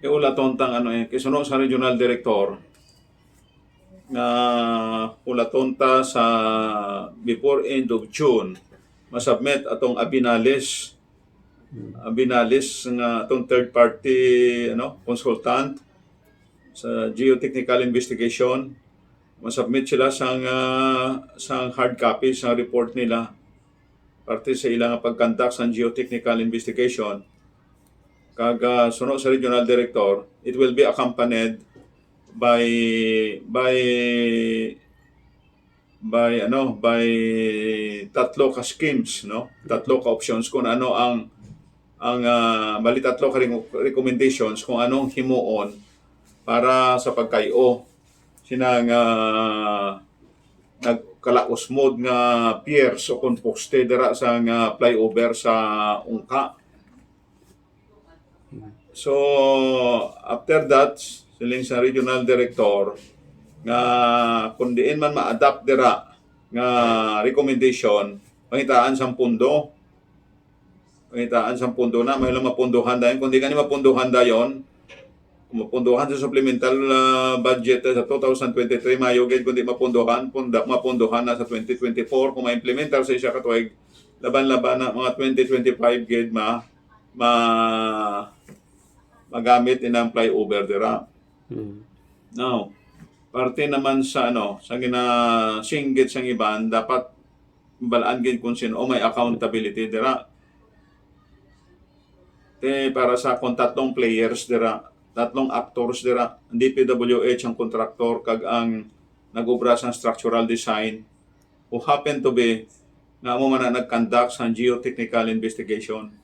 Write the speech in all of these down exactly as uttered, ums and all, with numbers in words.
Kay ulaton tang ano eh, kay suno sa regional director nga ulaton ta sa before end of June, masubmit atong abinales, abinales nga atong third party ano consultant sa geotechnical investigation. Masubmit sila sang ah, sang hard copy sa report nila parte sa ilang pag-conduct sang geotechnical investigation. Kag ah, suno sa regional director, it will be accompanied by by by ano by tatlo ka schemes, no, tatlo ka options kung ano ang ang ah, bali tatlo ka re- recommendations kung anong himuon para sa pagkay-o sina nga nagkalausmod nga piers o kon poste dira sa nga flyover sa Ungka. So, after that, siling sa regional director nga kung diin man ma-adapt dira nga recommendation, pangitaan sang pundo. Pangitaan sang pundo na, may lang mapunduhan dayon. Kung di ka ni mapunduhan dayon, kung mapunduhan sa supplemental ah, budget sa two thousand twenty-three, mayo gid. Kung di mapunduhan, punda, mapunduhan na sa twenty twenty-four. Kung ma-implementar sa isa ka tuig, laban-laban na mga twenty twenty-five gid ma, ma magamit inang flyover dira. Mm. Now, parte naman sa ano, sa ginasinggit sang iban, dapat balaan gid kung sino may accountability dira. Te, para sa akon, tatlong players dira, tatlong actors dira, ang D P W H ang kontraktor kag ang nag-obra sang structural design, who happen to be nga amo man na nag-conduct sang geotechnical investigation.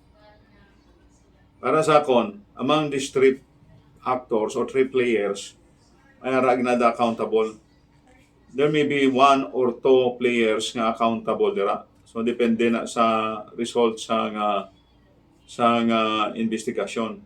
Para sa akon, among these three actors or three players, ay ara ginada accountable. There may be one or two players nga accountable dira. So depende na sa result sa nga sa nga investigasyon.